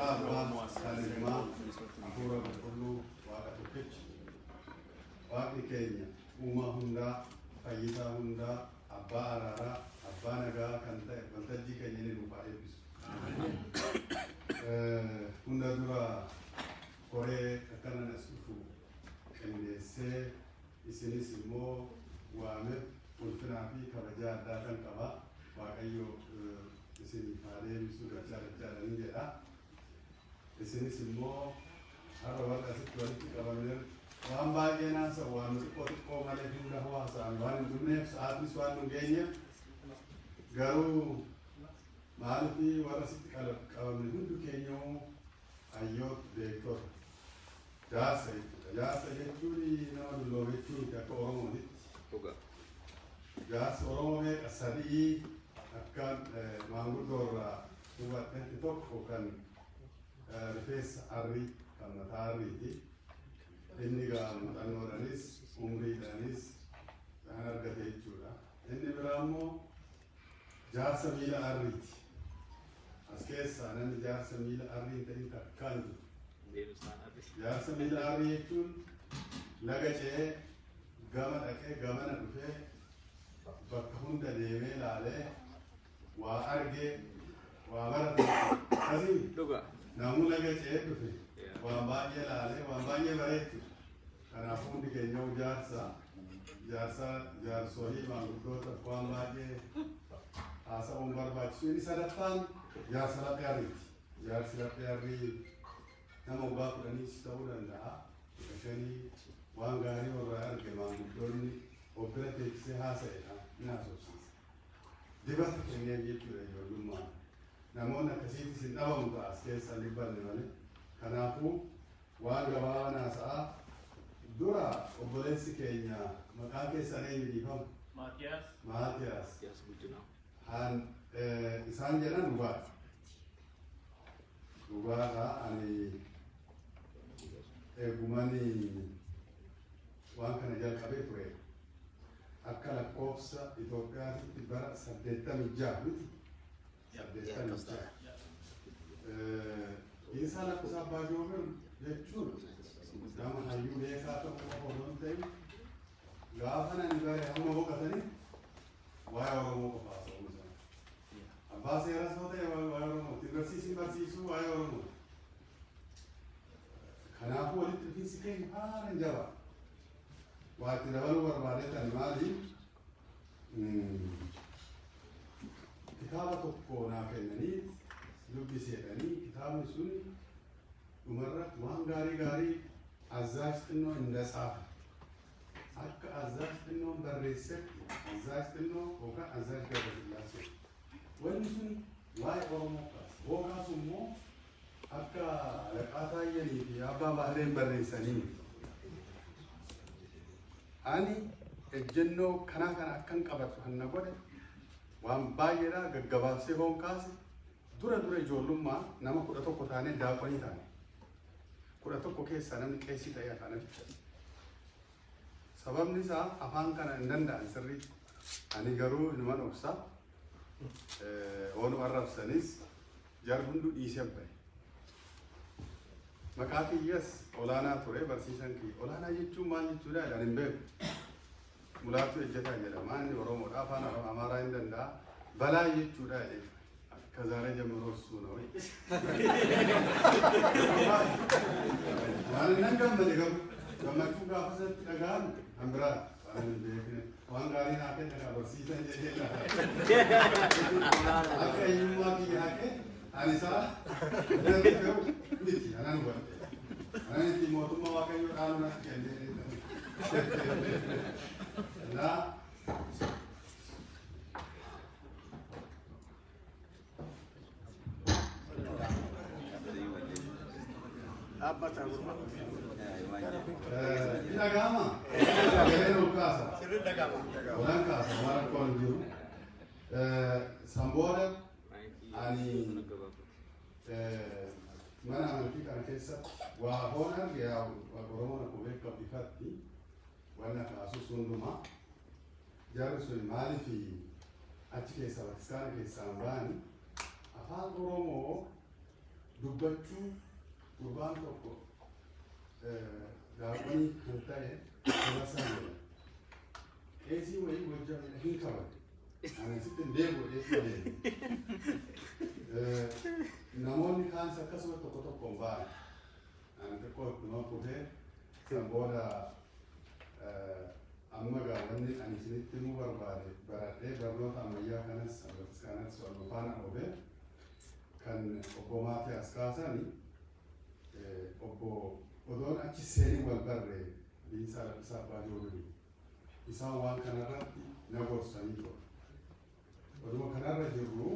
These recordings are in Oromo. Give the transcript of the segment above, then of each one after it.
Maqaa Abbaa, kan Ilmaa, Hafuura Qulqulluu, Waaqa tokkicha. Waaqni keenya uumaa hundaa, fayyisaa hundaa, abbaa araaraa, abbaa nagaa kan ta'e waltajjii keenya ni nuuf haa eebbisu. Hunda dura koree akkanan as dhufu qindeessee isinis immoo waameef ulfinaa fi kabajaa addaa kan qaba. Waaqayyo isiniif haa deebisu dachaa dachaadhaan jedha. Isinis immoo har'a warra asitti walitti qabamne waan baay'ee naasa'u, waan xiqqoo xiqqoo malee hunda haasa'an waan hin dhumneef, sa'aatis waan nu geenyeef, garuu maaliif warra asitti qabamne hundi keenya hayyoota, beektota, jaarsa jechuudha. Jaarsa jechuun nama dulloome jechuu miti akka Oromootitti. Jaarsa Oromoo meeqa? Sadii akka maanguddoo irraa hubadhetti. Tokko kan rifeensa arrii, kan mataa arriiti. Inni gaa muuxannoodhaanis umriidhaanis kan argate jechuudha. Inni biraa immoo jaarsa miila arriiti. As keessaa namni jaarsa miila arrii hin ta'in takkaan jiru. Jaarsa miila arrii jechuun laga ce'ee gama dhaqee gamana dhufee bakka hunda deemee laalee waa argee waa barate akkasii. Namuu laga ce'ee dhufe waan baay'ee laalee waan baay'ee bareechu. Kanaafuu hundi keenya jaarsa, jaarsa, jaarsolii, maanguddoota waan baay'ee haasa'uun barbaachisu. Inni sadaffaan jaarsa laphee arriiti. Jaarsi laphee arrii nama waggaa 10s ta'uu danda'a, 15, waan gaarii warra arge maanguddoonni of bira teessisee haasa'edha, ni haasofsiisa. Dibata kenneef jechuudha ijoollummaa. Namoonni akkasiitis hin dhabamu ta'a as keessa hin dubbanne malee. Kanaafuu waan gabaabaa haasa'aa. Dura obboleessi keenya, maqaan keessan eenyu, dhiifama? Maatiyaas. Maatiyaas. Han isaan jedhan dhugaadha. Dhugaadha, ani eegumanii waan kana jalqabee ture. Akka lakkoofsa Itoophiyaatti bara 86 miti? 86. Dhiinsaa lakkoofsa Abbaa Joobir jechuun nama hayyuu beekaa ta'uu qofa osoo hin ta'in, gaafa nani bare hamma boqotanii waa'ee Oromoo qofa haasa'uun isaa. Abbaa seeras yoo ta'e waa'ee Oromoo, barsiisni barsiisuu waa'ee Oromoo. Kanaafuu walitti dhufiinsi keenya haalaan jabaa. Waa itti dabaluu barbaadetan maali? Kitaaba tokko naa kennanii dubbiseedhanii, kitaabni sun dhumarratti waan gaarii gaarii Azzaaj xinnoo indasaafe. Akka Azzaaj xinnoon barreessetti, Azzaaj xinnoo yookaan Azzaaj Gabrasillaasee. Wanni sun waa'ee Oromoo kaasa. Hoo kaasu immoo akka Alaqaa Taayyanii fi Abbaa Baahireen barreessanii miti. Ani ejjennoo kanaa kana akkan qabadhu kan na godhe waan baay'eedha, gaggabaabsee hoon kaase, dura dura ijoollummaa nama 11 taanee daaqonii taane. 11 keessaa namni qeessii ta'ee afaan bicha. Sababni isaa afaan kana hin danda'an sirriitti. Ani garuu inuman obsa. Hoonu arrabsanis jarri hunduu dhiisee bahe. Maqaa kiyyas Olaanaa ture barsiisan kiyya. Olaanaa jechuun maal jechuudha jedhan, hin beeku. Mulaatu Ejjetaa jedhama. Inni Oromoodha. Afaan Amaaraa hin danda'a. Balaa jechuudha jedhee. ከዛሬ ጀምሮ እሱ ነው። Waan nan gammade garuu gammachuu gaafa sanatti dhaga'amu kan biraati. Waan hin beekne waan gaarii naa kenna kaa barsiisan jedhee akka eenyummaa kiyya haqee ani isaa biratti garuu miti anan hubadhe. Anan itti mootummaa Waaqayyoo dhaalu natti kenne. Naa Dhaabbata gurba. Ni dhaga'ama? Sagaleen ol kaasa. Sirri dhaga'ama. Olan kaasa, waan rakkoon hin jiru. San booda ani mana amantii kana keessatti waa hoon arge. Yaa Oromoon akkuma beekamu ifatti wanna kaasus hundumaa jarri sun maaliif achi keessa bataskaana keessaan ba'ani afaan Oromoo Dubbachuu gurbaan tokko daawwanii kan ta'e Tolasaa jedhama. Qeesii wayii Gojjamedha hin kabaje. Ani sitti hin deebi'u qeesii deemu. Namoonni kaanis akkasuma tokko tokkoon ba'an. Ani xiqqoo ittuma kufee san booda amma gaa wanni ani isinitti himuu barbaade baradhee barnoota ammayyaa kanas kanas wal faana oofee kan obbo Maatiyaas kaasani obbo odoon achi seenii wal barre Diinsaa Labbisaa Abbaa Joobiri isaan waan kanarratti na gorsanii ture. Oduma kanarra jirru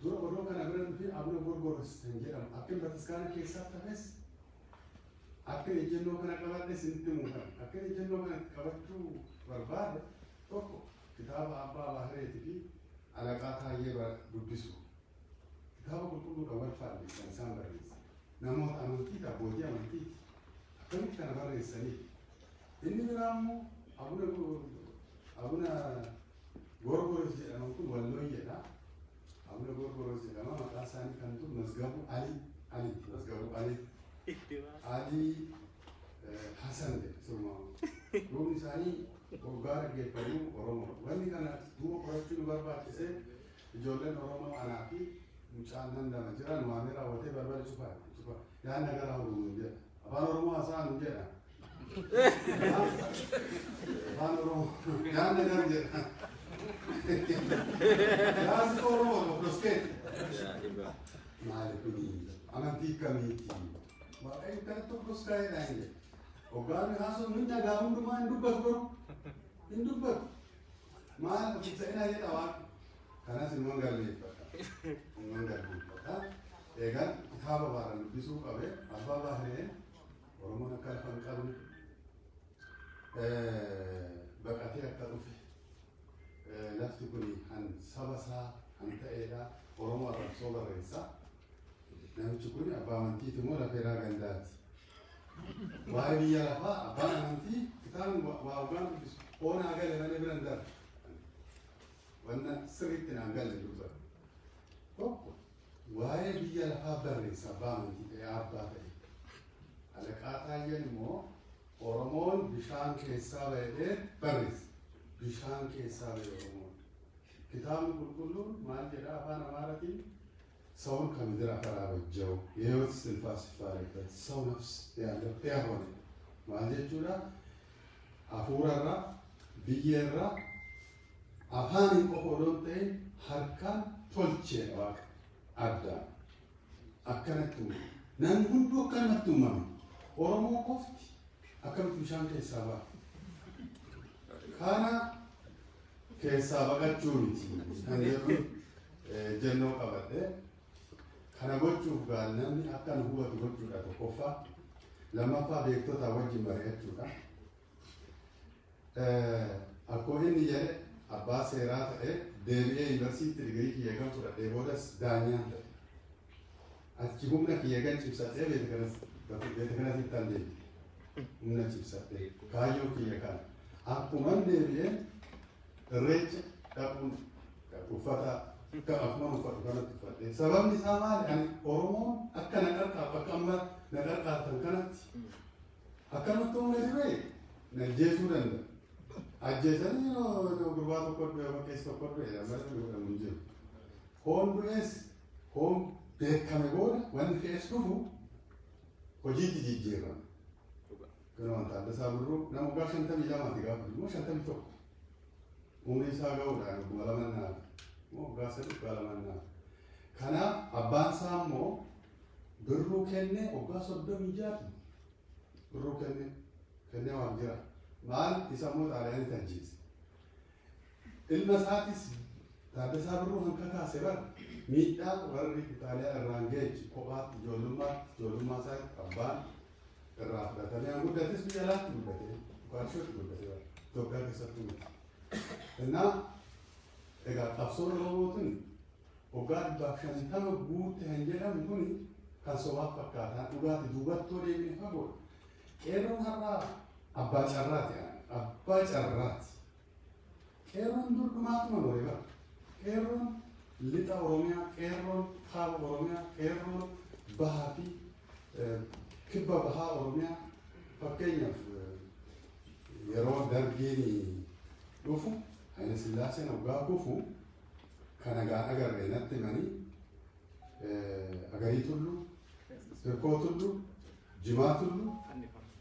dura odoo kana bira dhufee Abuna Gorgoros kan jedhamu akka bataskaana keessatti hafes akka ejjennoo kana qabadhe isinitti himuu kana akka ejjennoo kana qabachuu barbaade tokko kitaaba Abbaa Baahireetii fi Alaqaa Taayyee dubbisu. Kitaaba qulqulluudha wal faalle kan isaan barreessan. Namoota amantiiti, abbootii amantiiti. Akkamitti kana barreessanii? Inni biraa immoo Abuna Gorgoros jedhaman kun Wallooyyeedha. Abuna Gorgoros jedhama maqaa isaanii kan dur Mazgabuu Ali Aliiti. Mazgabuu Ali Ali Hasan jedha siruma. Duubni isaanii waggaa dhaggeeffannuu Oromoo. Wanni kana duuba qorachuu nu barbaachisee ijoolleen Oromoo anaa fi mucaan nan lama jiran waamee raawwatee balbala cufaa cufaa yaan nagaraa hodhu jedha. Afaan Oromoo haasa'aa nu jedha. Afaan Oromoo yaan nagar jedha. Yaan Oromoo tokkoskeeti. Maali kuni amantii kamiiti? Waaqayyo kanatti tokkos kaa'eedha hin jedhe. Hoggaan haasofnu hin dhagaa hundumaa hin dubbatu garuu hin dubbatu. Maal ta'ina jedha waaqa. Kanas immoo galmeeffadha. Immoo galmeeffadha. Eegaan kitaaba baaran dubbisuu qabe Abbaa Baahireen Oromoon akka lafa hin qabne baqatee akka dhufe lafti kun kan saba isaa kan ta'edha. Oromoo arrabsoo barreessa. Namichi kun abbaa amantiiti moo lafeeraa gandaati? Waa'ee biyya lafaa abbaan amantii kitaabni waa hoggaan dubbisu hoonaa gale malee bira hin darbu. Wanna sirriitti naan galle dubbata. Tokko waa'ee biyya lafaa barreessa abbaa amantii ta'e abbaa ta'e. Alaqaa Taayyeen immoo Oromoon bishaan keessaa ba'ee barreessa. Bishaan keessaa ba'e Oromoon. Kitaabni qulqulluun maal jedha afaan Amaaraatiin? ሰውን ከምድር አፈር አበጀው የሕይወት እስትንፋስ ይፋረበት ሰው ነፍስ ያለው ሕያው ሆነ maal jechuudha? Hafuurarraa biyyeerraa afaaniin qofa odoo hin ta'in harkaan tolcheedha waaqa addaan akkanatti uumame. Namni hunduu akkanumatti uumame. Oromoo qofti akkamitti bishaan keessaa ba'a? Kana keessaa baqachuu miti kan jedhu ejjennoo qabadhe. Kana gochuuf gaa namni akka nu hubatu gochuudha tokkoffaa. Lammaffaa beektota wajjin mari'achuudha. Akkuma inni jedhe abbaa seeraa ta'e deebi'ee yuunivarsiitii digirii kiyya kan fudhadhee boodas daanyaan ta'e. Achi humna kiyya kan cimsadhee beeta kanatti tan deebi'e. Humna cimsadhee kaayyoo kiyya kana. Akkuman deebi'ee irreecha dhaquun uffata akkuma uffatu kanatti uffadhee. Sababni isaa maali? Ani Oromoon akka na qarqaaru akka amma na qarqaartan kanatti akkanumatti humna dhibee na ajjeesuu danda'a. Ajjeesanii gurbaa tokko du'e yookaan tokko du'e malee godhamu hin jiru. Hoon du'es hoon beekame booda wanni fe'es dhufu hojiitti jijjiirama. Kunoo Taaddasaa Birruu nama waggaa 52 gaafa immoo 51. Umrii isaa ga'uudhaan 2000 naaf immoo waggaa 3 waggaa 2 naaf. Kanaaf abbaan isaa immoo birruu kennee waggaa 36 birruu kennee waan jira. Maal isa immoo Xaaliyaanitti ajjeese. Ilma isaatis Taaddasaa Birruu kan kakaase bara miidhaa warri Xaaliyaa irraan ga'e kophaatti ijoollummaa isaatti abbaan irraa fudhatamee an guddates biyya alaatti guddate Moqaadishootti guddate bara Itoophiyaa keessatti miti. Innaa egaa qabsoon Oromootiin waggaa 150 guutte kan jedhamu kun kan sobaaf fakkaataan dhugaati duubattoo deemee fagoodha. Qeerroon har'aa abbaa carraati abbaa carraati. Qeerroon dur dhumaatuma more bara. Qeerroon Lixa Oromiyaa qeerroon, kaaba Oromiyaa qeerroon, bahaa fi kibba bahaa Oromiyaa fakkeenyaaf yeroo dargiin dhufu Haile Sillaaseen hoggaa kufu kana gaan agarre natti himanii Agarii Tulluu, Hirkoo Tulluu, Jimaa Tulluu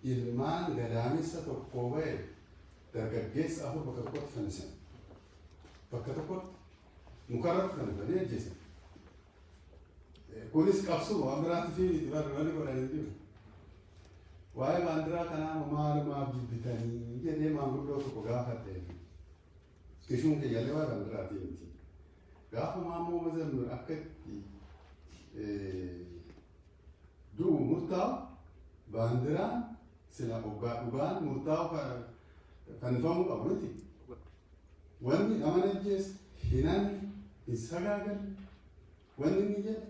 ilmaan gadaamessa tokkoo ba'e dargaggeessa 4 bakka tokkotti fannisan. Bakka tokkotti mukarratti fannifanii ajjeesan. Kunis qabsuma waan biraatti fi miti barri wanni godhan hin jiru. Waa'ee baandiraa kanaa maalumaaf jibbitanii jedhee maanguddoo tokko gaafadhe. Ishuun kiyyallee waa'ee baandiraatii miti. Gaafa Maammoo Mazammir akka itti du'u murtaa'u baandiraan sila hoggaa dhugaan murtaa'u fannifamuu qabu miti. Wanni nama ajjeese hinanni hin sagaagalle wanni inni jedhe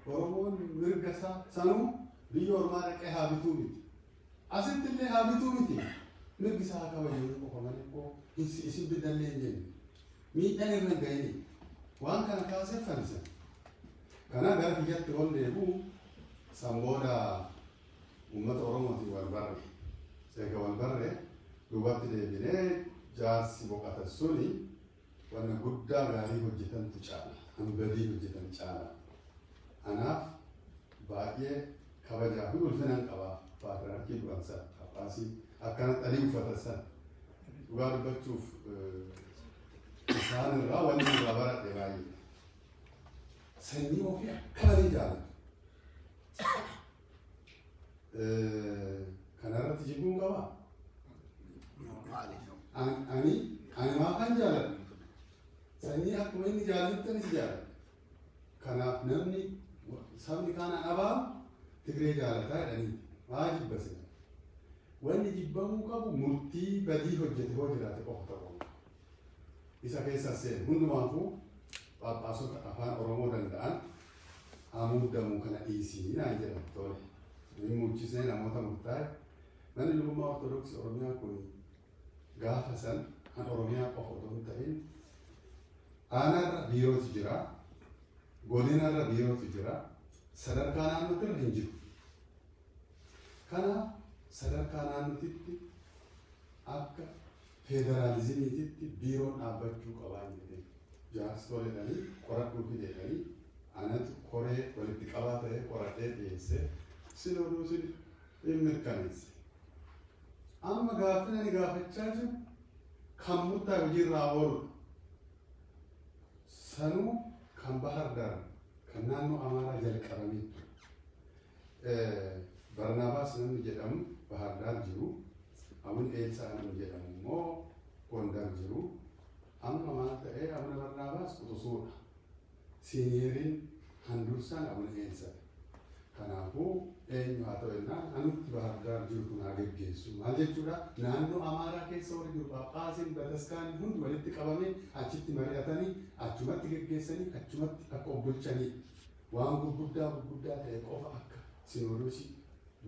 Oromoon mirga isaa sanuu biyya ormaa dhaqee haa bituu miti. Asitti illee haa bituu miti. Mirgi isaa haa kabajamu qofa malee koo isin biddallee hin jenne. Miidhaan irra hin ga'ini. Waan kana kaasee fannisan. Kana gara biyyatti ol deebi'u san booda uummata Oromootiin wal barre. Eega wal barre duubatti deebinee jaarsi boqotan suni wanna guddaa gaarii hojjetantu caala. Hanbadii hojjetan caala. Anaaf baay'ee kabajaa fi ulfinan qaba. Paatriyaarkii du'an sana, Phaaphaasii akkanatti adii uffatan sana. Dhugaa dubbachuuf isaan irraa wanni irraa baradhe baay'ee. Sanyii ofii akka malee jaalatu. Kanarratti jibbuun qabaa? Ani maafan jaaladha? Sanyii akkuma inni jaalatutti anis jaaladha. Kanaaf namni sabni kaanaan abaaru Tigree jaalataa jedhanii maa jibba sila? Wanni jibbamuu qabu murtii badii hojjete hoo jiraate qofa ta'uu. Isa keessa seenu hundumaafuu Phaaphaasota afaan Oromoo danda'an hamuudamuu kana dhiisii naan jedhan tole. Inni muchisee namoota murtaa'e manni lubummaa Ortodoksii Oromiyaa kun gaafa san kan Oromiyaa qofa otoo hin ta'in aanaarra biirootu jira, godinarra biirootu jira, sadarkaa naannootirra hin jiru. Kanaaf sadarkaa naannootitti akka federaalizimiititti biiroon dhaabbachuu qabaa jedhee jaarsi toledhanii qoradhuu fideedhanii anatu koree walitti qabaa ta'ee qoradhee dhiyeessee sinodoosiin hin mirkaneesse. Amma gaaffii ani gaafachaa jiru kan murtaa'e hojiirraa ooludha. Sanuu kan Bahar Daar kan naannoo Amaaraa jalqabamee ture. Barnaabaas namni jedhamu Bahar Daar jiru. Abun Eelsaa namni jedhamu immoo Gondar jiru. Amma maal ta'ee Abuna Barnaabaas quxusuudha. Siiniyeeriin handursaan Abuna Eelsaa. Kanaafuu eenyu haa ta'u jennaan anutti Bahar Daar jiru kun haa geggeessu. Maal jechuudha? Naannoo Amaaraa keessa warri jiru Phaaphaasiin Bataskaanni hundi walitti qabamee achitti mari'atanii achumatti geggeessanii achumatti akka obbulchanii waan gurguddaa gurguddaa ta'e qofa akka sinoodosii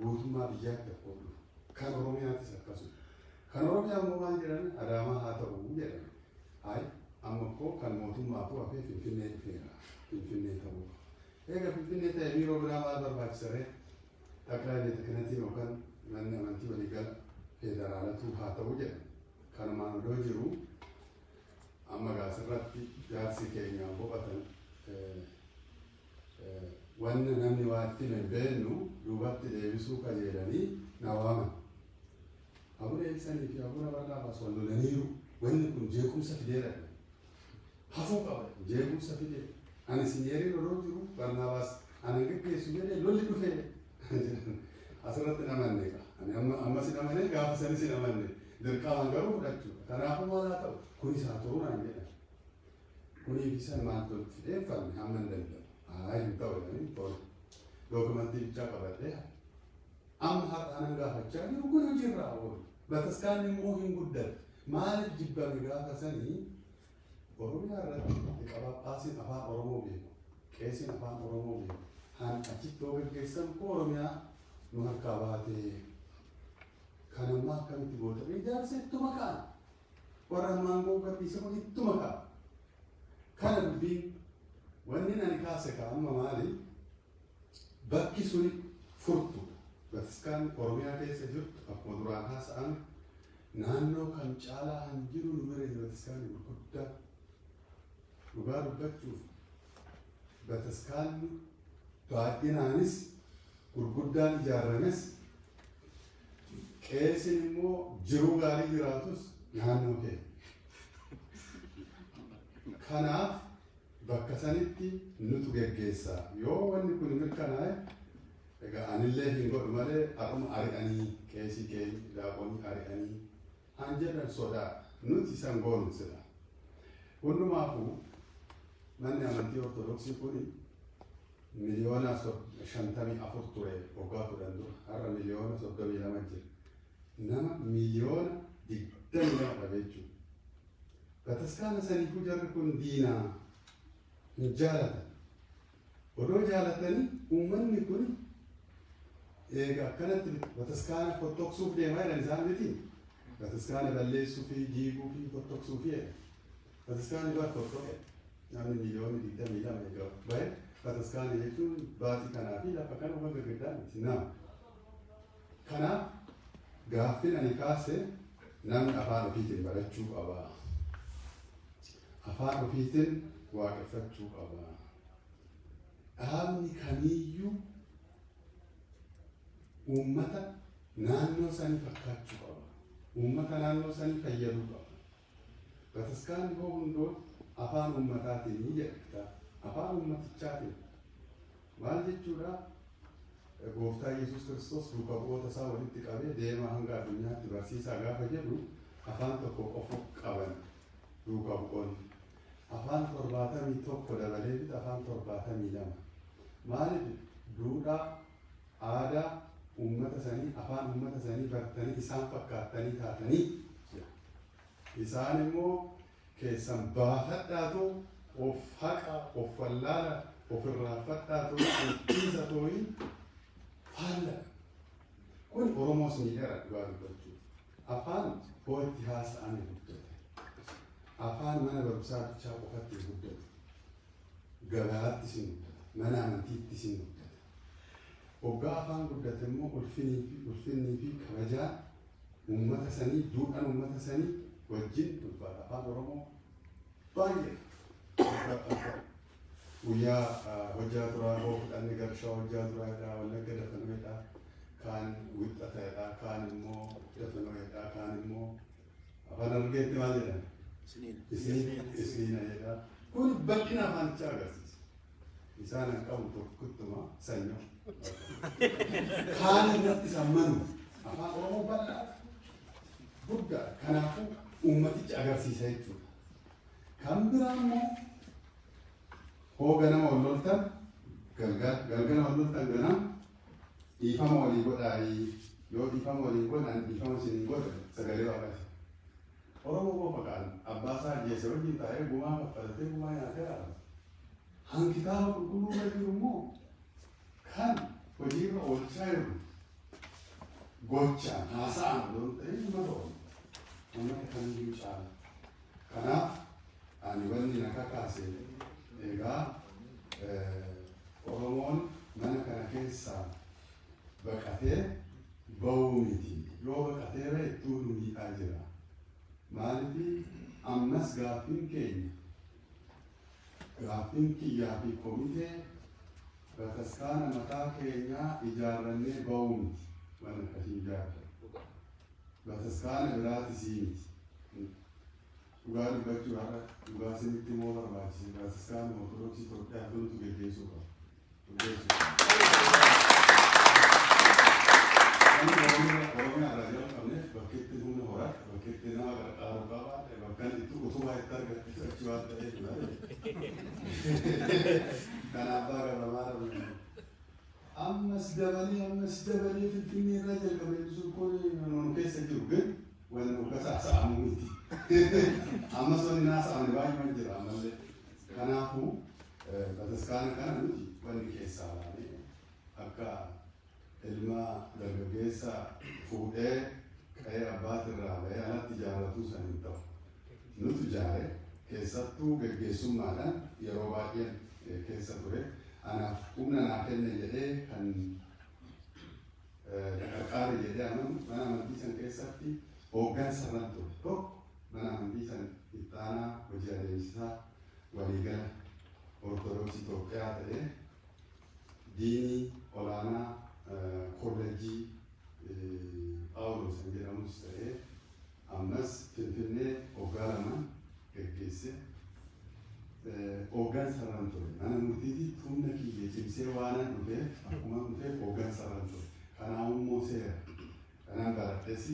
guutummaa biyyaatti akka oolu. Kan Oromiyaatis akkasuma. Kan Oromiyaa immoo maal jedhan Adaamaa haa ta'u jedhan. Hayi amma koo kan mootummaatu hafee Finfinnee dhufeera. Finfinnee ta'uu. Eega Finfinnee ta'e biiroo biraa maal barbaachisa ree? Xaqilaa Beeta Kihinatiin yookaan manni amantii waliigala federaalatu haa ta'u jedhan. Kanumaan odoo jiru amma gaasirratti jaarsi keenya boqotan wanna namni waa itti hin beeknu duubatti deebisuu kajeelanii na waaman. Abuna Eelsanii fi Abuna Barnaabaas wal lolaniiru. Wanni kun jeequmsa fideera. Hafuu qaba jeequmsa fidee. Ani sinyeeriin odoo jiru Barnaabaas ani geggeessu jedhee lolli dhufee asirratti hin amanne. Ani amma sin amanee gaafa sanis hin amanne. Dirqamaan garuu fudhachuudha. Kanaafuu maal haa ta'u kunis haa ta'u naan jedhan. Kunii fi san maal tolti fidee falme hamma hin danda'u. Haa hin ta'u jedhanii tole. Dookumentii bichaa qabadhee amma har'a anan gaafachaa jiru kun hojiirraa oolu. Bataskaanni immoo hin guddate. Maaliif jibbame gaafa sanii Oromiyaa irratti liqa Phaaphaasiin afaan Oromoo beeku, qeesiin afaan Oromoo beeku, han achitti yoo geggeessan koo Oromiyaa nu harkaa baatee kan ammaa akkamitti goota ijaarsa ittuma ka'an. Warra ammaan goo gadhiise kun ittuma ka'a. Kana dubbiin Wanni ani kaase ka amma maali? Bakki suni furtu. Bataskaan Oromiyaa keessa jirtu akkuma duraan haasa'ame naannoo kan caalaa han jiru nu bira jira bataskaanni gurguddaa. Dhugaa dubbachuuf bataskaanni baay'inaanis gurguddaan ijaarames qeesiin immoo jiruu gaarii jiraatus naannoo keenya. Kanaaf bakka sanitti nutu geggeessaa. Yoo wanni kun mirkanaa'e egaa anillee hin godhu malee har'uma ari'anii qeesii keenya daaqonii ari'anii han jedhan sodaa nuti isan goonu sila. Hundumaafuu manni amantii Ortodoksii kun 54 miliyoona ture waggaa 10 dura, har'a 32 miliyoona jira. Nama 22 miliyoona dhabe jechuudha. Bataskaana saniifuu jarri kun diinaa hin jaalatan. Odoo jaalatanii uummanni kun eega akkanatti bataskaana fottoqsuuf deemaa jiran isaan miti. Bataskaana balleessuu fi diiguu fi fottoqsuu fi jedha. Bataskaanni bar fottoqe. Namni 22 miliyoona eega bahe bataskaana jechuun baaxii kanaa fi lafa kana uffata gurguddaa miti nama. Kanaaf gaaffiin ani kaase namni afaan ofiitiin barachuu qaba. Afaan ofiitiin waaqeffachuu qaba. Dhaabni kamiiyyuu uummata naannoo sanii fakkaachuu qaba. Uummata naannoo sanii fayyaduu qaba. Bataskaanni hoo hundoo afaan uummataatiin ni jedha. Afaan uummatichaatiin. Maal jechuudha? Gooftaa Yesuus Kiristoos duuka bu'oota isaa walitti qabee deemaa hanga addunyaatti barsiisaa gaafa jedhu afaan tokko qofa qaban duuka bu'oonni. Afaan 71 dabalee bita afaan 72. Maaliif duudhaa aadaa uummata sanii afaan uummata sanii bartanii isaan fakkaattanii taatanii jedha. Isaan immoo keessan baafadhaatu of haqa of wallaala of irraanfadhaatu of dhiisa tooyi faalla. Kun Oromoos miidheera dhugaa dubbachuuf. Afaan hoo itti haasa'ame guddate. Afaan mana barumsaa bichaa qofatti hin guddatu. Gabaatti sin guddata. Mana amantiitti sin guddata. Hoggaa afaan guddate immoo ulfinnii fi kabajaa uummata sanii duudhaan uummata sanii wajjin ulfaata. Afaan Oromoo baay'ee guyyaa hojjaa turaa hoo fudhanne garshaa hojjaa turaadha, Wallagga dafanoodha, kaan wixxataadha, kaan immoo dafanoodha, kaan immoo afaan Harargeetti maal jedhama? Isniina. Isniina jedha. Kun bal'ina afaanichaa agarsiisa. Isaan hin qabu tokkottuma sanyoo. Kaan irratti sammanu afaan Oromoo bal'aa guddaa kanaafuu uummaticha agarsiisa jechuudha. Kan biraa immoo hoo ganama wal loltan galgala wal loltan ganama dhiifama walii godhaayii yoo dhiifama walii godhan dhiifama isin godhan sagalee waaqaati. Oromoo qofa kaan abbaa isaa ajjeese wajjin taa'ee gumaa kaffalatee gumaa nyaatee raawwata. Han kitaaba qulqulluu irra jiru immoo kan hojiirra oolchaa jiru gochaan haasa'an odoo hin ta'in uummata Oromoo. Uummata kamiyyuu caala. Kanaaf ani wanni na kakaase egaa Oromoon mana kana keessaa baqatee bahuu miti. Yoo baqatee bahe ittuu nu miidhaa jira. Maaliif ammas gaaffiin keenya gaaffiin kiyyaa fi komitee bataskaana mataa keenyaa ijaarrannee bahuu miti. Mana akkasii ijaarra. Bataskaana biraatisii miti. Dhugaa dubbachuu har'a dhugaa isinitti immoo barbaachise bataskaana Ortodoksii Itoophiyaa nutu geggeessuu qaba. Geggeessuu qaba. Oromiyaa irraa jalqabneef bakki itti humna horadhe, bakki itti nama gargaaru qabaadhe, bakka itti utubaa itti argatte achi waan ta'eef malee. Kanaaf abbaa gabamaa dhabne. Ammas dabalee ammas dabalee Finfinnee irraa jalqabee sun kun nu keessa jiru ግን wanni hoggas haasa'amu miti. Ammas wanni haasa'amne baay'ee jira ammallee. Kanaafuu bataskaana kana nuti wanni keessaa baanee akka ilma dargaggeessa fuudhee qe'ee abbaatirraa bahee alatti ijaarratuu san hin ta'u. Nutu ijaare keessattuu geggeessummaadhaan yeroo baay'een keessa ture. Anaaf humna naa kenne jedhee kan qarqaare jedhee amanu mana amantii san keessatti hooggansa irra ture. Tokko mana amantii san ittaanaa hojii adeemsisaa waliigala Ortodoksii Itoophiyaa ta'ee diinii olaanaa kolleejjii Phaawulos kan jedhamus ta'ee ammas Finfinnee waggaa 2 geggeesse hooggansa irraan ture. Mana murtiititti humna kiyya cimsee waanan dhufeef akkuma dhufeef hooggansa irraan ture. Kanaaf immoo seera kanan baradhes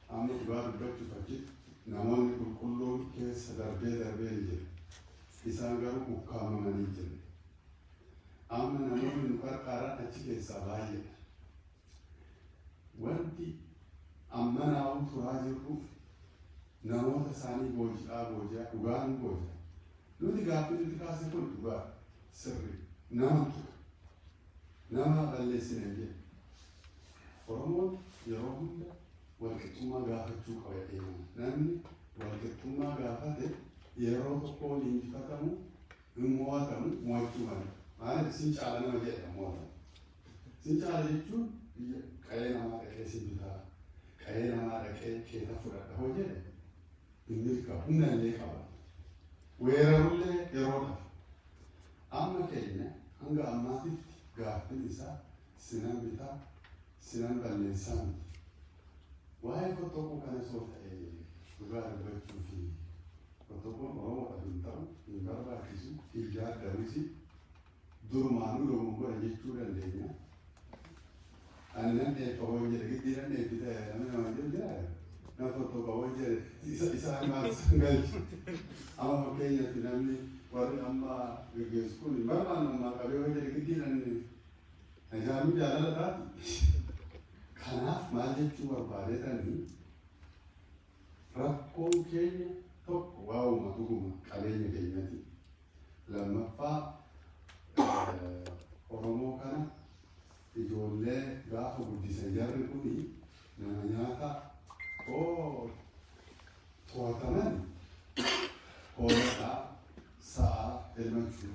amma dhugaa dubbachuuf achitti namoonni qulqulluun keessa darbee darbee ni jira. Isaan garuu ukkaamamanii jiru. Amma namoonni nu qarqaaran achi keessaa baay'eedha. Wanti ammanaa'uu turaa jirru namoota isaanii booji'aa booji'aa dhugaa nu booji'a. Nuti gaaffii nuti kaasne kun dhugaa sirri nama tuqa. Nama balleessina hin jedhu. Oromoon yeroo hunda walqixxummaa gaafachuu qaba jedhee namni walqixxummaa gaafate yeroo tokko waliin injifatamu hin mo'atamu mo'achuu malee. Maaliif sin caala nama jedha mo'atamu. Sin caala jechuun biyya qa'ee namaa dhaqee si bitaa, qa'ee namaa dhaqee keeta fudhadha hoo jedhe hin milkaa'u humna illee qaba. Weerarullee yeroodhaaf. Amma keenya hanga ammaatitti gaaffiin isaa sinan bitaa, sinan balleessaa miti. Waa'ee fottoquu kana soo ta'e dhugaa dubbachuu fi fottoquun Oromoodhaaf hin ta'u, hin barbaachisu, hin yaaddamus durumaanuu dogongora jechuu dandeenya. Ani nan dheeffa hoo jedhe giddii nan dheeffite namni nama jedhu jira. Nan fottoqa hoo jedhe isaan maal isaan galchi. Amma fakkeenyaatti namni warri amma geggeessu kun hin barbaannu ammaa qabee hoo jedhe giddii nan ijaaruu jaalala taati. Kanaaf maal jechuu barbaadetanii rakkoon keenya tokko waa'uma dhuguma qabeenya keenyati. Lammaffaa Oromoo kana ijoollee gaafa guddisan jarri kuni nama nyaata oo to'ataman hoolaa sa'a elmachuu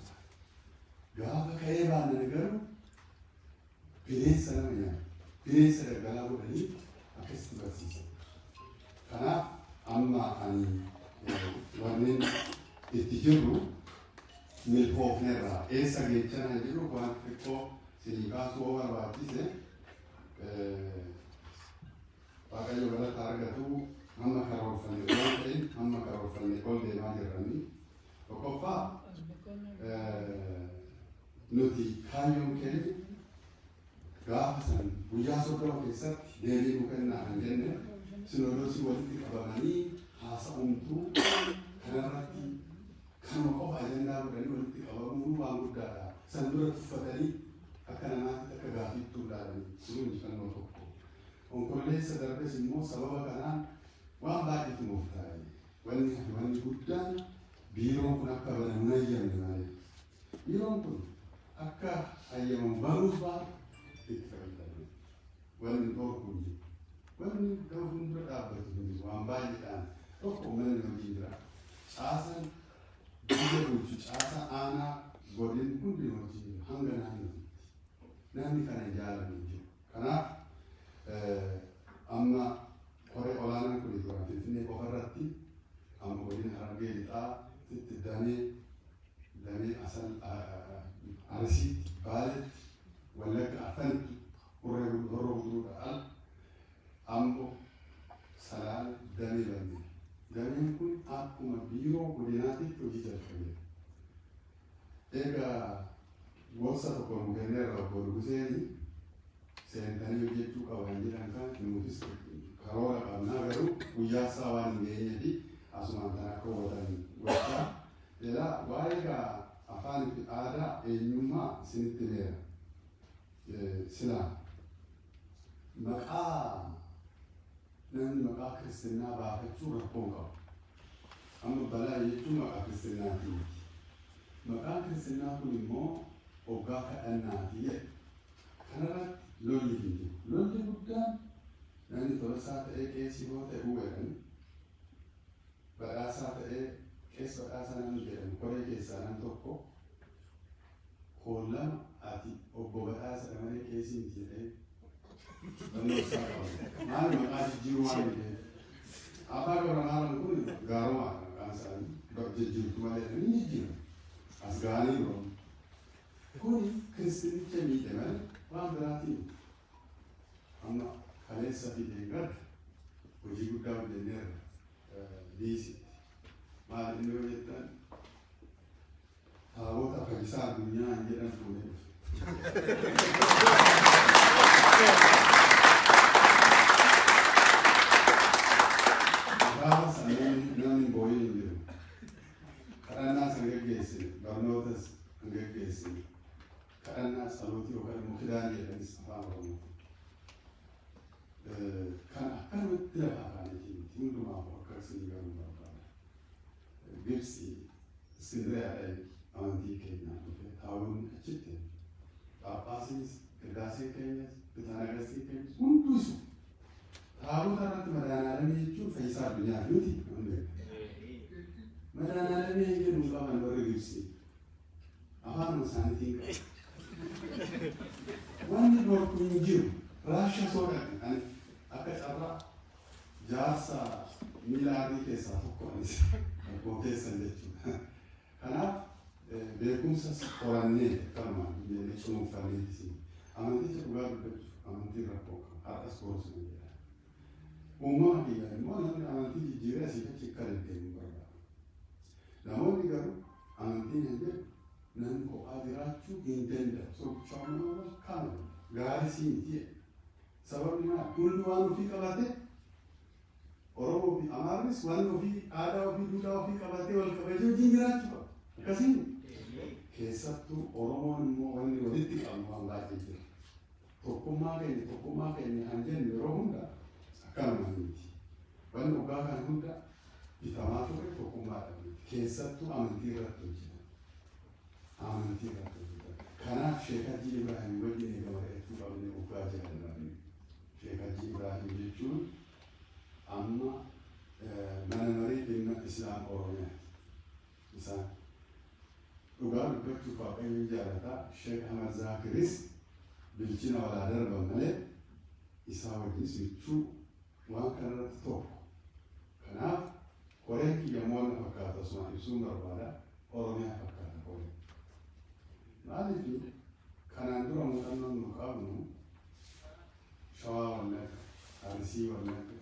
gaafa ka'ee baanan garuu bineensa nama nyaata bineensa daggalaa godhanii akkasitti barsiisan. Kanaaf amma ani wanneen itti jirru milkoofneerra eessa geechanaa jiru waan xiqqoo sinii kaasuu yoo barbaachise Waaqayyo galata argatu hamma karoorfanne waan ta'in hamma karoorfanne ol deemaa jirranni. Tokkoffaa nuti kaayyoon keenya gaafa san guyyaa 30 keessatti deebii nu kennaa kan jenne sinodoosii walitti qabamanii haasa'umtuu kanarratti kanuma qofa ajandaa godhanii walitti qabamuun waan guddaadha. San dura tuffatanii akka namaatti akka gaaffiittuu ilaalanii sun injifannoo tokko. Onkololeessa darbes immoo sababa kanaan waan baay'eetu murtaa'e. Wanni hafe wanni guddaan biiroon kun akka banamu hin hayyamne malee. Biiroon kun akka hayyamamu banuus baatu itti fayyadamne. Wanni dhorku hin jiru. Wanni gama fuuldura dhaabbatu hin jiru. Waan baay'eedhaan tokko manni hojii jira. Caasaan biyya bulchu caasaa aanaa godin hundi hojii jira hanga naannootti. Namni kana jaalatu hin jiru. Kanaaf amma koree olaanaan kun duraan Finfinnee qofa irratti amma godina Harargee Lixaatti damee asal Arsiitti, Baaletti, Wallagga Afanitti, Hurree Horroo Guduruudha al Ambo, Salaale damee banneera. Dameen kun akkuma biiroo godinaatitti hojii jalqabeera. Egaa gorsa tokko nu kenneerra obbo Nuguseeni seentanii hojjechuu qaban jedhan kan nutis karoora qabnaa garuu guyyaa isaa waan hin geenyeefi asumaan kan akka hubatan gochaa. Jedha waa'ee gaa afaan fi aadaa eenyummaa isinitti himeera. Silaa maqaa namni maqaa kiristinnaa baafachuu rakkoon qabu. Amma balaa jechuun maqaa kiristinnaatii miti. Maqaan kiristinnaa kun immoo hoggaa kadhannaati jedha. Kanarratti lolli hin jiru. Lolli guddaan namni tolasaa ta'ee qeesii yoo ta'e huwwedhani badhaasaa ta'ee Qees Badhaasaa namni jedhamu koree keessaa nam tokko koollama ati obbo Badhaasa malee qeesii miti jedhee barnoota isaa qaba. Maal maqaa jijjiiruu waan jedhee. Abbaa Gabramaaram kun gaarumaadha maqaan isaanii jijjiirtu malee ni jijjiiru. As ga'anii jiru. Kuni kiristinicha miidhe malee waan biraatiin amma kaleessa fi deeggarra hojii guddaa hojjenneerra diisitti. Maal inni yoo jettan taabota fayyisaa addunyaa hin jedhan fuunee dhufe. Gaafa sana namni boo'ee hin jiru. Kadhannaa san geggeessine, barnootas hin geggeessine. Kadhannaa salootii yookaan immoo kidaan jedhanis afaan Oromootiin. Kan akkanumatti lafaa kaaneetii miti hundumaaf akka isin garuu barbaada. Gibsi Iskindiriyaadha amantii keenyaa dhufe taabonni achitti Phaaphaasiinis qiddaaseen keenyas bitaanagastiin keenyas hunduu isu. Taabota irratti madaanaalamii jechuun fayyisaa addunyaa miti namni beeku. Madaanaalamii jedhu hin qaban warri Gibsi. Afaanuma isaaniitiin qabu. Wanni dhorku hin jiru. Raashaa soodha ani akka carraa jaarsa miila adii keessaa tokko anis akkuma keessan jechuudha. Kanaaf beekumsas horannee akkanumaan jennee cuunfanneetis amanticha dhugaa dubbachuuf amantiin rakkoo qaba. Har'as gorsu ni jedha. Uumama kiyya immoo namni amantii jijjiiree asii achi akka deddeemu barbaada. Namoonni garuu amantiin hin jedhu namni kophaa jiraachuu hin danda'u. Socho'amuu kaama gaarii sii miti. Sababni maal? Hundi waan ofii qabate Oromoo fi Amaarris waan ofii aadaa ofii duudhaa ofii qabatee wal kabajee wajjin jiraachuu qaba. Akkasiin keessattuu Oromoon immoo wanni walitti qabnu waan baay'ee jira. Tokkummaa keenya kan jennu yeroo hunda akkanuma miti. Wanni waggaa kan hunda bitamaa ture tokkummaadha miti. Keessattuu amantii irratti hojjetan. Amantii irratti hojjetan. Kanaaf Sheek Hajji Ibrahim wajjin eega mari'achuu qabne waggaa jaha. Sheek Hajji Ibrahim jechuun amma mana marii dhimma Islaam Oromiyaati. Isaan dhugaa dubbachuuf Waaqayyoon jaalataa Sheek Ahmad Zaakiris bilchina walaa darban malee isaa wajjin sichuu waan kanarratti tokko. Kanaaf koreen kiyya immoo na fakkaata osuma ibsuun barbaada Oromiyaa fakkaata koreen. Maaliif kanaan dura muuxannoon nu qabnu Shawaa Wallagga, Arsii Wallagga,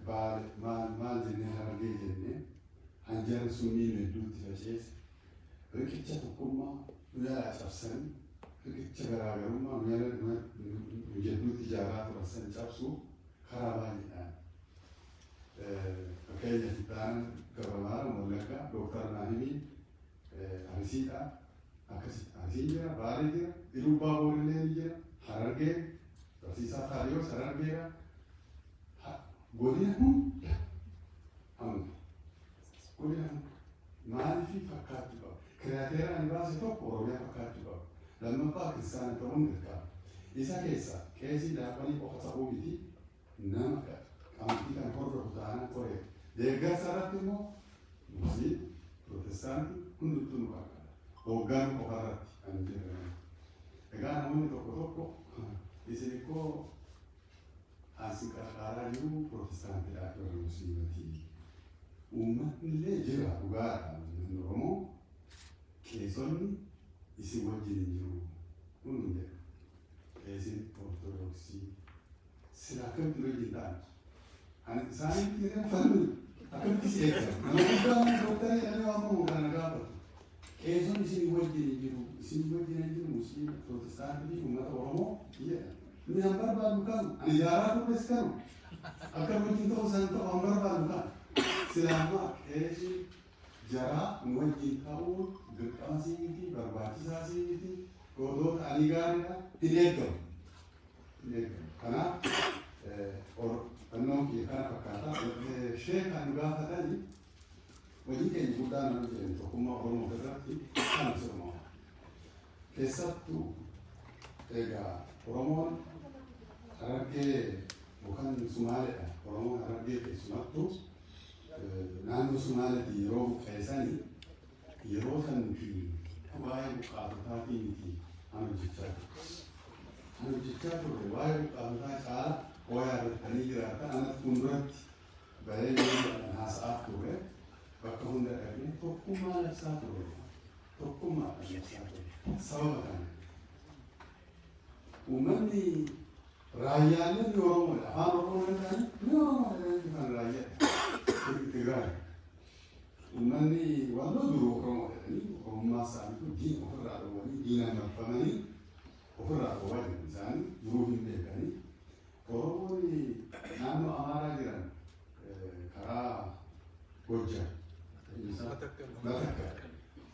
Baale maal maal jennee Harargee jennee hanjara sunnii nu hedduutti faceesse riqicha tokkummaa nu jalaa cabsanii riqicha garaagarummaa nu jedduutti ijaaraa turan san cabsuuf karaa baay'eedhaan. Fakkeenyaaf Itti Gabramaaram Wallaggaa, Dooktar Naahimiin Arsiidha. Akkasi Arsiin jira, Baalee jira, Iluu Baaboor ni jira, Harargee, Barsiisaa Taariyoos Harargeedha. Godina hunda hamma. Godina hunda. Maaliif fakkaachuu qaba? Criteria ani baase tokko Oromiyaa fakkaachuu qaba. Lammaffaa kiristaana ta'uun dirqama. Isa keessaa qeesii daaqonii qofa ta'uu miti nama amantii kana hordofu taanaan koree. Deeggarsa irratti immoo Musliim, Pirootestaantii hundumtuu nu qarqara. Hoogganuu qofa irratti kan jedhamu. Egaa namoonni tokko tokko isin ikkoo asi qarqaaraa jiru Pirootestaantiidhaa fi warra Musliimatii. Uummatni illee jira dhugaadha. Uummatni Oromoo qeesonni isin wajjin hin jiru. Kun hin jedhu. Qeesiin Ortodoksii sila akkamitti wajjin ta'an? Ani isaanitti jedhee falmi akkamitti si eeggamu? Nama guddaa dooktarii jedhamee waamamu kana gaafatu. Qeesonni isin wajjin hin jiru. Isin wajjin hin jiru Musliima, Pirootestaantii fi uummata Oromoo jedha. Inni han barbaadu kanu ani ijaaraa turres kanu akka wajjin ta'uu isaan ta'u han barbaadu kanu. Silaamaa qeesii jaraa nu wajjin ta'uun dirqama sii miti, barbaachisaa sii miti, gootota ani gaariidha, hin eeggamu. Hin eeggamu. Kanaaf fannoon kiyya kana fakkaata. Sheek kan nu gaafatanii hojii keenya guddaa nama jedhan tokkummaa Oromoo irratti kan sirma. Keessattuu egaa Oromoon Harargee yookaan Sumaaleedha. Oromoon Harargee keessumattuu Naannoo Sumaaleetti yeroo buqqeessanii yeroo san nuti waa'ee buqqaatotaatii miti an hojjechaa turre. An hojjechaa turre waa'ee buqqaatotaa caala waa yaadattanii jiraatan anatti fuulduratti bahee yeroo haasa'aa turre bakka hunda dhaqnee tokkummaa labsaa turre. Tokkummaa labsaa turre. Sababa kana. Uummanni raayyaaleen ni Oromoodha. Afaan Oromoo danda'anii ni Oromoodha kan raayyaa. Tigraay. Uummanni Walloo duruu Oromoo jedhanii Oromummaa isaanii kun diina ofirraa dhowwanii diinaan marfamanii ofirraa dhowwaa jiran isaanii duruu hin beekanii. Oromoon naannoo Amaaraa jiran karaa Gojjam. Matakkal.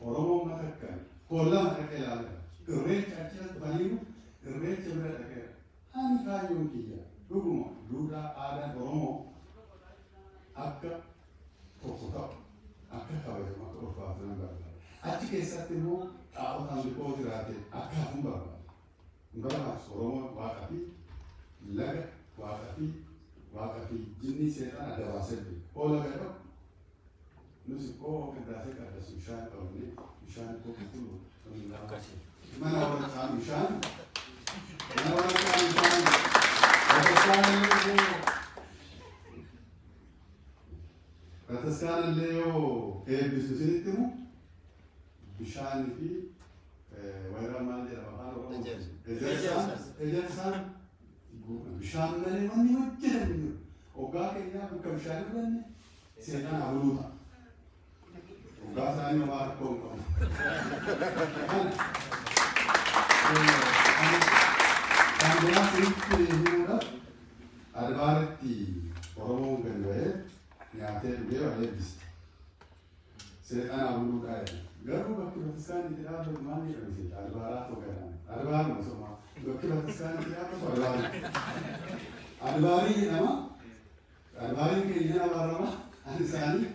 Oromoon Matakkal. Hoolaa dhaqee ilaaleera. Irreecha achi dhufaniiru irreecha bira dhaqeera. Ani kaayyoon kiyya dhuguma duudhaa aadaan Oromoo akka tokko ta'u akka kabajamu akka ulfaatu nan barbaada. Achi keessatti immoo xaa'otaan liqoo jiraate akka hafuun barbaada. Hin barbaachisu Oromoon waaqa fi laga waaqa fi jinni seexan adda baasee beeku. Hoo laga dhaqu nus koo qindaasee qaddasu bishaan qabne bishaan koo qulqulluu mana warra caalu bishaan mana warra caalu bishaan Bataskaanallee yoo eebbisu isinitti himu bishaanii fi wayiraan maal jedhama afaan Oromoo ejersaan bishaan malee wanni hojjetan hin jiru. Hoggaa keenyaa bakka bishaan fudhanne seexan abuluu ta'a. Hoggaa isaanii homaa rakkoo hin qabu. Kan biraa isinitti himuudhaaf Adbaaritti Oromoon gadi ba'ee nyaatee dhugee wal eebbiste. Seexan abuluudhaa jedha. Garuu bakki bataskaanni itti dhaabbatu maal jedhama seeta? Adbaaraa tokko jedhama. Adbaaruma somaa. Bakki bataskaanni itti dhaabbatu adbaarii. Adbaarii jedhama. Adbaariin keenya abaarama. Ani isaanii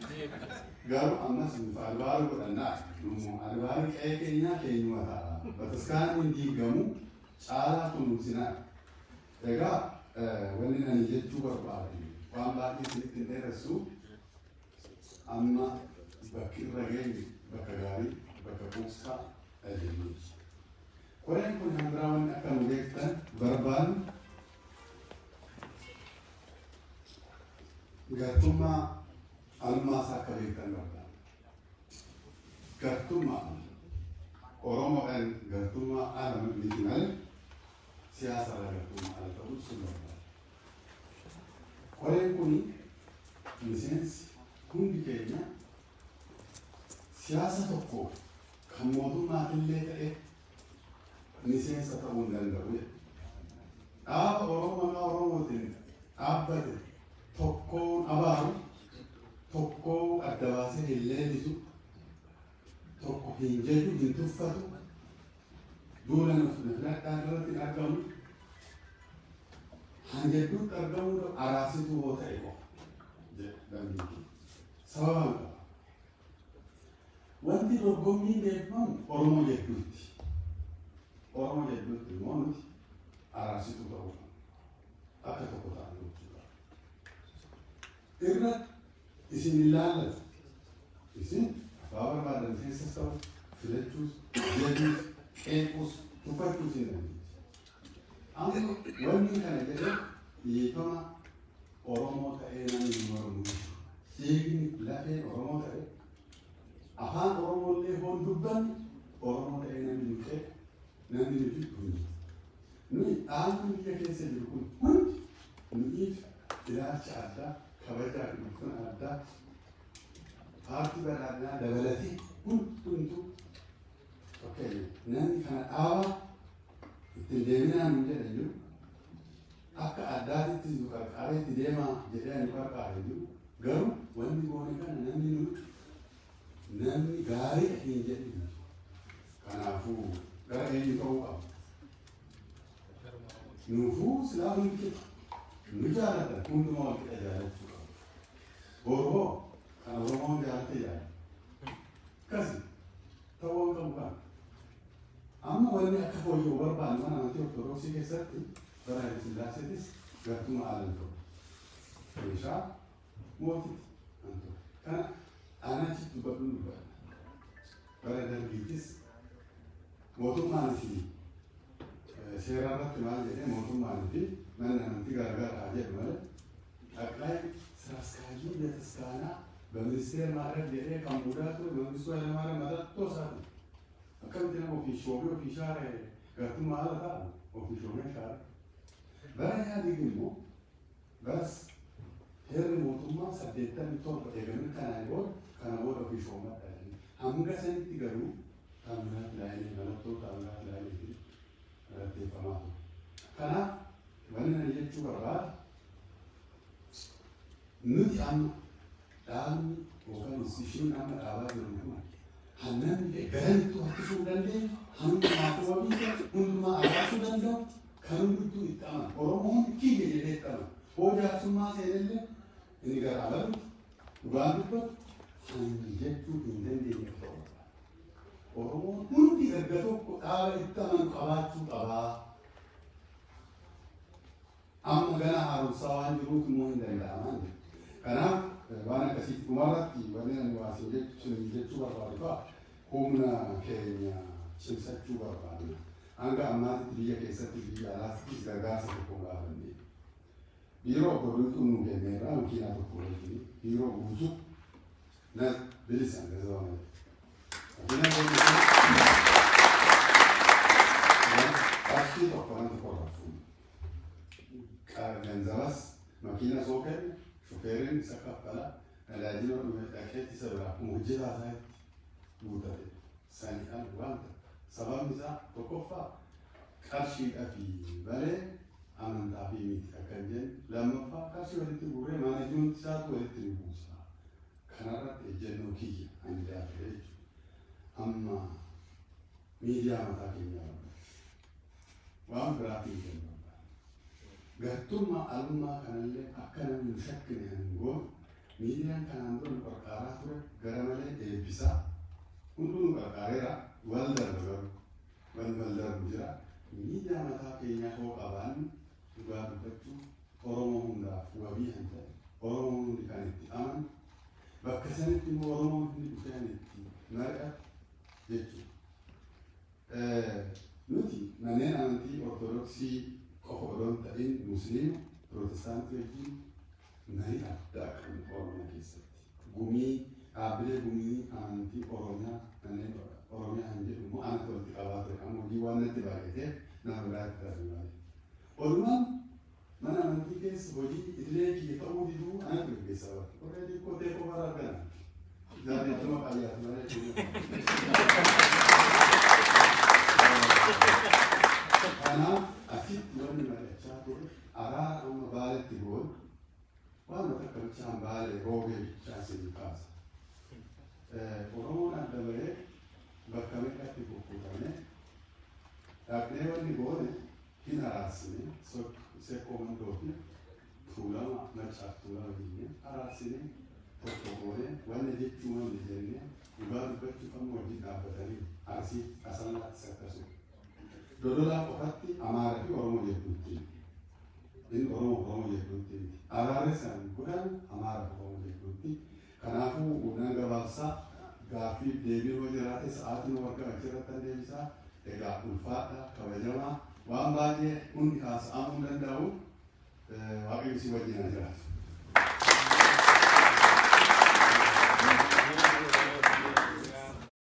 garuu ammas nuuf adbaaru godhannaa. Nummoo adbaarii qe'ee keenyaa keenyuma ta'a. Bataskaanni hin diigamu caalaa kunuunsinaa. Egaa wanni ani jechuu barbaadu waan baay'ee isinitti hin dheeressu amma bakki irra geenye bakka gaarii bakka quubsaa jennu. Koreen kun kan biraa wanni akka nu beektan barbaannu gartummaa almaasaa akka beektan barbaanna. Gartummaa Oromoodhaan gartummaa ala miti malee siyaasa irraa gartummaa ala ta'uu sun barbaada. Koreen kun miseensi hundi keenya siyaasa tokko kan mootummaatillee ta'e miseensa ta'uu hin danda'u jedha. Dhaaba Oromoo maqaa Oromootiin dhaabbate tokkoon abaaru, tokkoon adda baasee hin leellisu, tokko hin jaju, hin tuffatu, duula na filadhaan irratti hin argamu, hanjedduutti argamuu araarsituu hoo ta'e qofa jedha dambiin kun. Sababaan qaba. Wanti dorgommiin beekamu Oromoo jedduutti. Oromoo jedduutti immoo nuti araarsituu ta'uu qabna. Akka tokko ta'an gochuu qabna. Irra isin hin laallatu. Isin abbaa barbaadan keessas ta'u filachuus, jechuus, qeequus, tuffachuus hin dandeessu. Amma wanni kana jedhe dhiifama Oromoo ta'ee namni hin mormu. Dhiigni lafeen Oromoo ta'e afaan Oromoo illee hoon dubbanne Oromoo ta'ee namni nu qeequ namni nu jibbu hin jiru. Nuyi dhaabni biyya keessa jiru kun hundi nuyiif ilaalcha addaa kabajaa fi ulfina addaa paartii badhaadhinaa dabalatee hundumtuu fakkeenya namni kana dhaabaa ittiin deeminaa nu jedhe jiru akka addaatitti nu qarqaaree itti deemaa jedhee nu qarqaare jiru garuu wanni goone kana namni nu namni gaarii hin jedhin. Kanaafuu gara eenyu ta'uu qaba? Nuufuu silaa hundi qixa nu jaalatan hundumaa wal qixa jaalachuu qaba. Boroo kan Oromoon jaalate jaalata. Akkasi ta'uu hin qabu kana. Amma wanni akka fooyya'u barbaannu mana amantii Ortodoksii keessatti bara Haile Sillaaseetis gartuma aalan ta'u. Meeshaa mootiiti. Kana aanaa achitti dubbadhu dubbadha. Bara dargiitis mootummaan fi seera irratti maal jedhee mootummaan fi manni amantii garagaraa haa jedhu malee ጠቅላይ ስራ አስኪያጁ ቤተክርስቲያና በሚኒስቴር ማዕረግ jedhee kan muudaa ture Mangistuu Hayilamaariyaam mallattoo isaati. Akkamitti nama ofii shoomee ofii shaare gartummaa ala taa'u ofii shoomee shaare. Bara Ihaadig immoo baras heerri mootummaa 87 eegamee kanaan booda kana booda ofii shoomadha jedhanii. Hanga sanitti garuu Taamiraat Laayilee mallattoo Taamiraat Laayileetiin mallatteeffamaa ture. Kanaaf wanni ani jechuu barbaadu nuti amma dhaabni yookaan instituushiin amma dhaabaa jiru kun hannaan garanttuu harkisuu dandeenyu, hundumaa wabii hundumaa argaachuu danda'u, kan hundumtuu itti amanu. Oromoo hundi kiyya jedhee itti amanu. Hoo jaarsummaa seenellee inni gara abalutti dhugaan dubbatu hanni jechuu hin dandeenye ta'uu barbaada. Oromoon hundi erga tokko dhaaba itti amanu qabaachuu qabaa. Amma gana haaromsaa waan jiruuf immoo hin danda'amaa jiru. Kanaaf waan akkasiitti dhumarratti wanni ani waasiin jechuu barbaadu fa'a humna keenya cimsachuu barbaadna. Hanga ammaatti biyya keessatti biyya alaattis gargaarsa tokko gaafanne. Biiroo obbo Duutuun nu kenneerra makiinaa tokko wajjin biiroo guutuu na bilisaan gaza malee. Makiinaa guutuu qarshii tokko nan tokko irraa fuune. Ganzabas makiina soo kenne shufeeriin isa kaffala tajaajila dhume dhaqeetti isa biraa akkuma hojjetaa isaatti guutate sanii al waan ta'e. Sababni isaa tokkoffaa qarshiidha fi malee amantaa fi miti akka hin jenne, lammaffaa qarshii walitti guurree maaneejmentii isaatu walitti nu buusa. Kanarratti ejjennoo kiyya ani gaafate jechuudha. Amma miidiyaa mataa keenyaa barbaachisa. Waan biraatiin kennu barbaada. Gartummaa alummaa kanallee akka namni nu shakkine hin goone miidiyaan kanaan dura nu qarqaaraa ture gara malee eebbisaa hunduu nu qarqaareera wal darba garuu wal wal darbu jira. Miidiyaa mataa keenyaa hoo qabaannu dhugaa dubbachuu Oromoo hundaaf wabii kan ta'e Oromoo hundi kan itti amanu bakka sanitti immoo Oromoo hundi dhufee kan itti mari'atu jechuudha. Nuti manneen amantii Ortodoksii qofa odoo hin ta'in Musliima, Pirootestaantii wajjin marii addaa qabna Oromiyaa keessatti. Gumii dhaabbilee gumii amantii Oromiyaa manneen Oromiyaa kan jedhu immoo anatu walitti qabaa ture. Amma hojii waan natti baay'ateef nama biraatti darbe malee. Odumaan mana amantii keessa hojii idilee kiyya ta'uu diduu anatu gaggeessaa ture. Already kotee qofa argana. Jaallatuma qayyaatu malee. Kanaaf asitti wanni mari'achaa ture araara amma Baaletti goone waan akka bichaan Baalee roobee bichaa isin kaasa. Oromoon adda bahee bakka meeqatti kukkutamee dhaqnee wanni goone hin araarsine sekkoo mandoo fi Tuulama Maccaaf Tuulama jennee araarsine tokko goone wanni jechuu wanni jennee dhugaa dubbachuuf amma wajjin dhaabbatanii Arsii Asallaattis akkasuma. Dodolaa qofatti Amaaraa fi Oromoo jedhuutti. Inni Oromoo Oromoo jedhuutti miti. Araarri san godhan Amaaraa fi Oromoo jedhuutti. Kanaafuu nan gabaabsaa gaaffiif deebiin hoo jiraate sa'aatiin hoo argame achirratti an deebisaa. Egaa ulfaadha kabajamaa waan baay'ee hundi haasa'amuu hin danda'u. Waaqayyo si wajjin haa jiraatu.